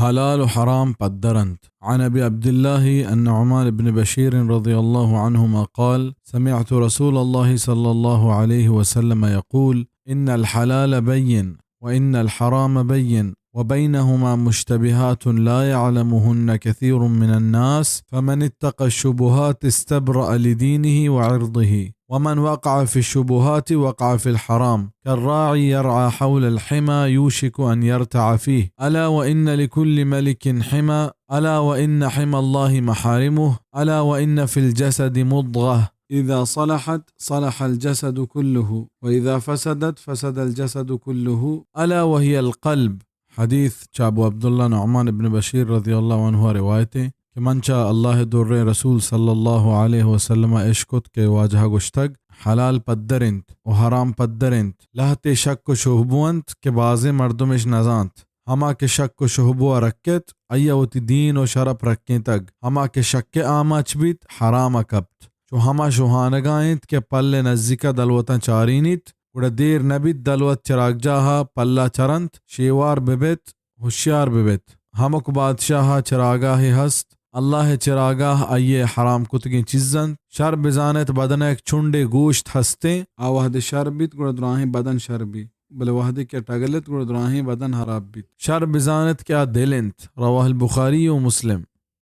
حلال و حرام پدر انت۔ عن أبي عبد الله النعمان بن بشير رضي الله عنهما قال: سمعت رسول الله صلى الله عليه وسلم يقول: إن الحلال بين، وإن الحرام بين، وبينهما مشتبهات لا يعلمهن كثير من الناس، فمن اتقى الشبهات استبرأ لدينه وعرضه، ومن وقع في الشبهات وقع في الحرام، كالراعي يرعى حول الحمى يوشك أن يرتع فيه، ألا وإن لكل ملك حمى، ألا وإن حمى الله محارمه، ألا وإن في الجسد مضغة، إذا صلحت صلح الجسد كله، وإذا فسدت فسد الجسد كله، ألا وهي القلب۔ حدیث چہ ابو عبداللہ نعمان ابن بشیر رضی اللہ عنہ روایت ایں کہ من چہ اللہ دریں رسول صلی اللہ علیہ وسلم ءَ اشکت کہ واجہ ءَ گوشتگ، حلال پدر انت و حرام پدر انت، لہتے شک و شہبو انت کہ بازیں مردم اش نزانت۔ ہما کہ شک و شہبو ءَ رکت، آئی ءَ وتی دین و شرپ رکینتگ۔ ہما کہ شک ءِ آماچ بیت، حرام ءَ کپت۔ چو ہما شوہانگا انت کہ پل ءِ نزیک ءَ دلوتاں چارینیت، گڑا دیر نہ بیت، دلوت چراگجاہ ءَ پل ءَ چرنت، شیوار بہ بیت، ہوشیار بہ بیت۔ ہمک بادشاہ ءَ چراگاہے ہست، اللہ ءِ چراگاہ آئی ءِ حرام کتگیں چیز انت۔ شر بزانت بدن ءَ یک چنڈے گوشت ہستیں، آ وہدے شر بیت گڑا دراہیں بدن شر بیت۔ بلے وہدے کہ ٹگل ایت گڑا دراہیں بدن ہراب بیت۔ شر بزانت کہ آ دل انت۔ رواه البخاری و مسلم۔